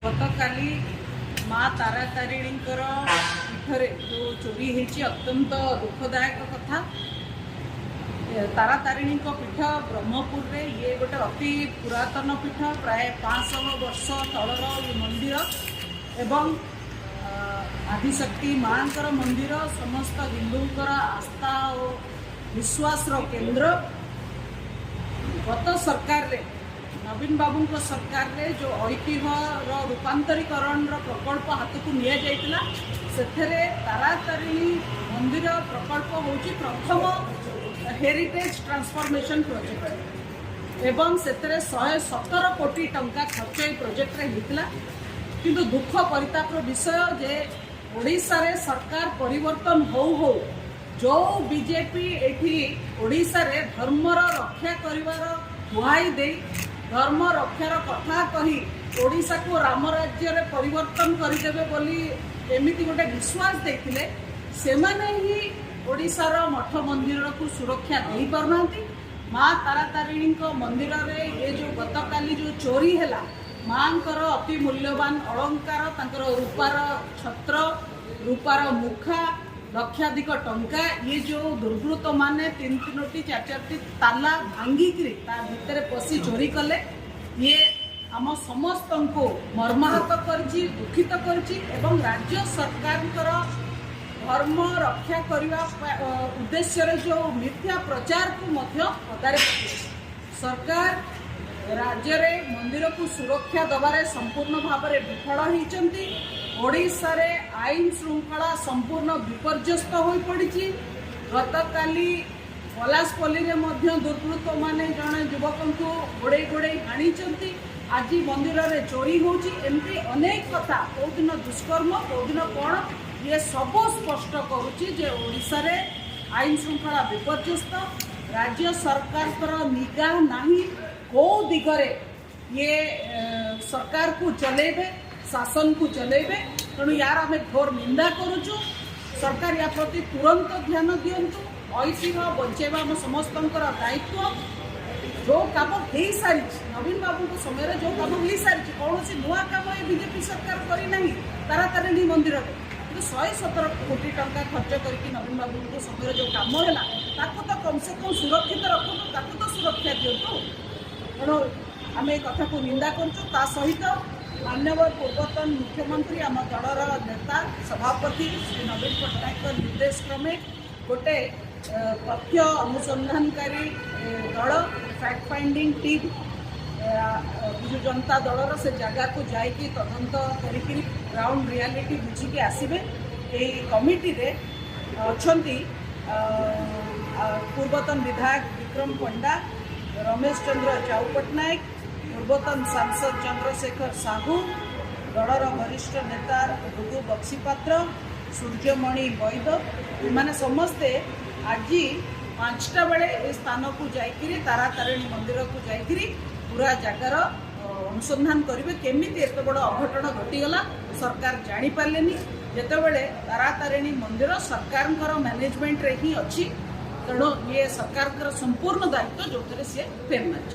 ଗତକାଲି ମା ତାରାତାରିଣୀଙ୍କର ପୀଠରେ ଯେଉଁ ଚୋରି ହେଇଛି, ଅତ୍ୟନ୍ତ ଦୁଃଖଦାୟକ କଥା। ତାରାତାରିଣୀଙ୍କ ପୀଠ ବ୍ରହ୍ମପୁରରେ, ଇଏ ଗୋଟେ ଅତି ପୁରାତନ ପୀଠ। ପ୍ରାୟ 500 ବର୍ଷ ତଳର ଏ ମନ୍ଦିର ଏବଂ ଆଦିଶକ୍ତି ମାଙ୍କର ମନ୍ଦିର, ସମସ୍ତ ହିନ୍ଦୁଙ୍କର ଆସ୍ଥା ଓ ବିଶ୍ୱାସର କେନ୍ଦ୍ର। ଗତ ସରକାରରେ, ନବୀନ ବାବୁଙ୍କ ସରକାରରେ ଯେଉଁ ଐତିହ୍ୟର ରୂପାନ୍ତରୀକରଣର ପ୍ରକଳ୍ପ ହାତକୁ ନିଆଯାଇଥିଲା, ସେଥିରେ ତାରାତାରିଣୀ ମନ୍ଦିର ପ୍ରକଳ୍ପ ହେଉଛି ପ୍ରଥମ ହେରିଟେଜ୍ ଟ୍ରାନ୍ସଫର୍ମେସନ୍ ପ୍ରୋଜେକ୍ଟ ଏବଂ ସେଥିରେ 117 କୋଟି ଟଙ୍କା ଖର୍ଚ୍ଚ ଏହି ପ୍ରୋଜେକ୍ଟରେ ହେଇଥିଲା। କିନ୍ତୁ ଦୁଃଖ ପରିତାପର ବିଷୟ ଯେ ଓଡ଼ିଶାରେ ସରକାର ପରିବର୍ତ୍ତନ ହଉ ହଉ ଯୋଉ ବିଜେପି ଏଠି ଓଡ଼ିଶାରେ ଧର୍ମର ରକ୍ଷା କରିବାର ଦୁହାଇ ଦେଇ, ଧର୍ମ ରକ୍ଷାର କଥା କହି ଓଡ଼ିଶାକୁ ରାମ ରାଜ୍ୟରେ ପରିବର୍ତ୍ତନ କରିଦେବେ ବୋଲି ଏମିତି ଗୋଟେ ବିଶ୍ୱାସ ଦେଇଥିଲେ, ସେମାନେ ହିଁ ଓଡ଼ିଶାର ମଠ ମନ୍ଦିରକୁ ସୁରକ୍ଷା ଦେଇପାରୁନାହାନ୍ତି। ମା ତାରାତାରିଣୀଙ୍କ ମନ୍ଦିରରେ ଏ ଯୋଉ ଗତକାଲି ଯୋଉ ଚୋରି ହେଲା, ମାଙ୍କର ଅତି ମୂଲ୍ୟବାନ ଅଳଙ୍କାର, ତାଙ୍କର ରୂପାର ଛତ୍ର, ରୂପାର ମୁଖା, ଲକ୍ଷାଧିକ ଟଙ୍କା, ଇଏ ଯୋଉ ଦୁର୍ବୃତ୍ତମାନେ ତିନି ତିନୋଟି, ଚାରି ଚାରିଟି ତାଲା ଭାଙ୍ଗିକିରି ତା ଭିତରେ ପଶି ଚୋରି କଲେ, ଇଏ ଆମ ସମସ୍ତଙ୍କୁ ମର୍ମାହତ କରିଛି, ଦୁଃଖିତ କରିଛି ଏବଂ ରାଜ୍ୟ ସରକାରଙ୍କର ଧର୍ମ ରକ୍ଷା କରିବା ଉଦ୍ଦେଶ୍ୟରେ ଯୋଉ ମିଥ୍ୟା ପ୍ରଚାରକୁ ମଧ୍ୟ ପଦାରେ ପକାଇଛି। ସରକାର ରାଜ୍ୟରେ ମନ୍ଦିରକୁ ସୁରକ୍ଷା ଦେବାରେ ସମ୍ପୂର୍ଣ୍ଣ ଭାବରେ ବିଫଳ ହୋଇଛନ୍ତି। ଓଡ଼ିଶାରେ ଆଇନ ଶୃଙ୍ଖଳା ସମ୍ପୂର୍ଣ୍ଣ ବିପର୍ଯ୍ୟସ୍ତ ହୋଇପଡ଼ିଛି। ଗତକାଲି ପଲାସପଲ୍ଲୀରେ ମଧ୍ୟ ଦୁର୍ବୃତ୍ତମାନେ ଜଣେ ଯୁବକଙ୍କୁ ଗୋଡ଼େଇ ଗୋଡ଼େଇ ହାଣିଛନ୍ତି। ଆଜି ମନ୍ଦିରରେ ଚୋରି ହେଉଛି। ଏମିତି ଅନେକ କଥା, କୋଉଦିନ ଦୁଷ୍କର୍ମ, କୋଉଦିନ କ'ଣ, ଇଏ ସବୁ ସ୍ପଷ୍ଟ କରୁଛି ଯେ ଓଡ଼ିଶାରେ ଆଇନ ଶୃଙ୍ଖଳା ବିପର୍ଯ୍ୟସ୍ତ। ରାଜ୍ୟ ସରକାରଙ୍କର ନିଗାହ ନାହିଁ କୋଉ ଦିଗରେ ଇଏ ସରକାରକୁ ଚଲେଇବେ, ଶାସନକୁ ଚଲେଇବେ। ତେଣୁ ୟାର ଆମେ ଘୋର ନିନ୍ଦା କରୁଛୁ। ସରକାର ୟା ପ୍ରତି ତୁରନ୍ତ ଧ୍ୟାନ ଦିଅନ୍ତୁ। ଐତିହ୍ୟ ବଞ୍ଚେଇବା ଆମ ସମସ୍ତଙ୍କର ଦାୟିତ୍ୱ। ଯୋଉ କାମ ହେଇସାରିଛି, ନବୀନ ବାବୁଙ୍କ ସମୟରେ ଯୋଉ କାମ ହେଇସାରିଛି, କୌଣସି ନୂଆ କାମ ଏ ବିଜେପି ସରକାର କରିନାହିଁ ତାରାତାରିଣୀ ମନ୍ଦିରରେ। କିନ୍ତୁ 117 କୋଟି ଟଙ୍କା ଖର୍ଚ୍ଚ କରିକି ନବୀନ ବାବୁଙ୍କ ସମୟରେ ଯୋଉ କାମ ହେଲା, ତାକୁ ତ କମ୍ ସେ କମ୍ ସୁରକ୍ଷିତ ରଖନ୍ତୁ, ତାକୁ ତ ସୁରକ୍ଷା ଦିଅନ୍ତୁ। ତେଣୁ ଆମେ ଏ କଥାକୁ ନିନ୍ଦା କରୁଛୁ। ତା ସହିତ ମାନ୍ୟବର ପୂର୍ବତନ ମୁଖ୍ୟମନ୍ତ୍ରୀ, ଆମ ଦଳର ନେତା, ସଭାପତି ଶ୍ରୀ ନବୀନ ପଟ୍ଟନାୟକଙ୍କ ନିର୍ଦ୍ଦେଶ କ୍ରମେ ଗୋଟେ ତଥ୍ୟ ଅନୁସନ୍ଧାନକାରୀ ଦଳ, fact finding team Biju Janata ଦଳର ସେ ଜାଗାକୁ ଯାଇକି ତଦନ୍ତ କରିକିରି ଗ୍ରାଉଣ୍ଡ ରିଆଲିଟି ବୁଝିକି ଆସିବେ। ଏହି କମିଟିରେ ଅଛନ୍ତି ଅ, ଅ, ପୂର୍ବତନ ବିଧାୟକ ବିକ୍ରମ ପଣ୍ଡା, ରମେଶ ଚନ୍ଦ୍ର ଚାଉ ପଟ୍ଟନାୟକ, ପୂର୍ବତନ ସାଂସଦ ଚନ୍ଦ୍ରଶେଖର ସାହୁ, ଦଳର ବରିଷ୍ଠ ନେତା ଭୃଗୁ ବକ୍ସିପାତ୍ର, ସୂର୍ଯ୍ୟମଣି ବୈଦ। ଏମାନେ ସମସ୍ତେ ଆଜି 5ଟା ବେଳେ ଏ ସ୍ଥାନକୁ ଯାଇକିରି, ତାରାତାରିଣୀ ମନ୍ଦିରକୁ ଯାଇକିରି ପୁରା ଜାଗାର ଅନୁସନ୍ଧାନ କରିବେ। କେମିତି ଏତେ ବଡ଼ ଅଘଟଣ ଘଟିଗଲା, ସରକାର ଜାଣିପାରିଲେନି, ଯେତେବେଳେ ତାରାତାରିଣୀ ମନ୍ଦିର ସରକାରଙ୍କର ମ୍ୟାନେଜମେଣ୍ଟରେ ହିଁ ଅଛି। ତେଣୁ ଇଏ ସରକାରଙ୍କର ସମ୍ପୂର୍ଣ୍ଣ ଦାୟିତ୍ୱ, ଯେଉଁଥିରେ ସିଏ ଫେଲ୍ ମାରିছে।